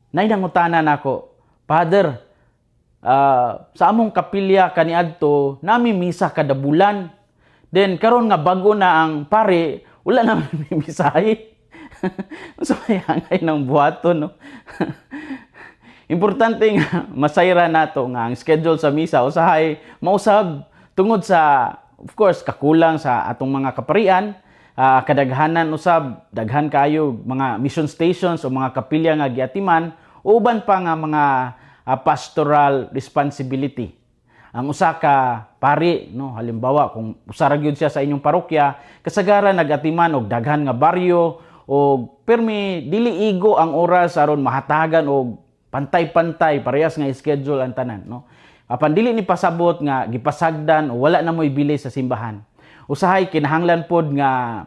Nay nangutana nako, "Father, sa among kapilya kaniadto nami misa kada bulan. Then karon nga bago na ang pare, wala na mi misahe." So may angay ng buhaton, no? Importante nga masayra nato nga ang schedule sa misa usahay mausab tungod sa, of course, kakulang sa atong mga kaparian, kadaghanan usab, daghan kayo mga mission stations o mga kapilya nga giatiman, uban pa nga mga pastoral responsibility. Ang usa ka pari, no, halimbawa kung usa ra gyud siya sa inyong parokya, kasagaran nagatiman og daghan nga baryo og permi dili igo ang oras aron mahatagan og pantay-pantay, parehas nga schedule ang tanan, no? Apan dili ni pasabot nga gipasagdan o wala na mo'y bili sa simbahan. Usahay kinahanglan pod nga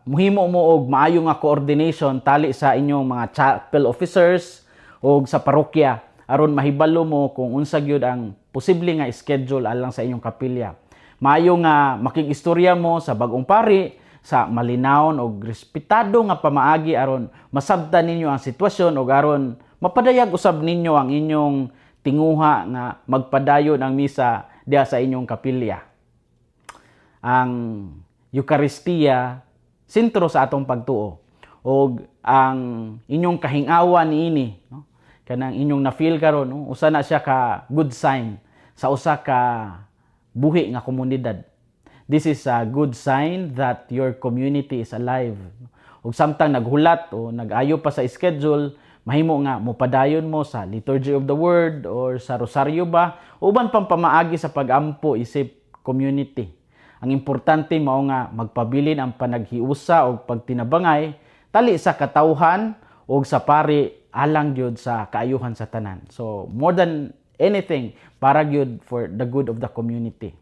muhimo mo og maayo nga coordination tali sa inyong mga chapel officers o sa parokya aron mahibalo mo kung unsa gyud ang posible nga schedule alang sa inyong kapilya. Maayo nga makig-istorya mo sa bag-ong pari sa malinawon og respetado nga pamaagi aron masabtan ninyo ang sitwasyon ug aron mapadayag usab ninyo ang inyong tinguha nga magpadayon ang misa diha sa inyong kapilya. Ang Eukaristiya, sentro sa atong pagtuo og ang inyong kahingawan niini, no, kanang inyong na-feel karon, no, usa na siya ka good sign sa usa ka buhi nga komunidad. This is a good sign that your community is alive. Ug samtang naghulat o nag-ayo pa sa schedule, mahimo nga mopadayon mo sa Liturgy of the Word or sa Rosaryo ba, uban pang pamaagi sa pagampo isip community. Ang importante mao nga magpabilin ang panaghiusa o pagtinabangay tali sa katawhan o sa pari alang gyud sa kaayuhan sa tanan. So more than anything, para gyud for the good of the community.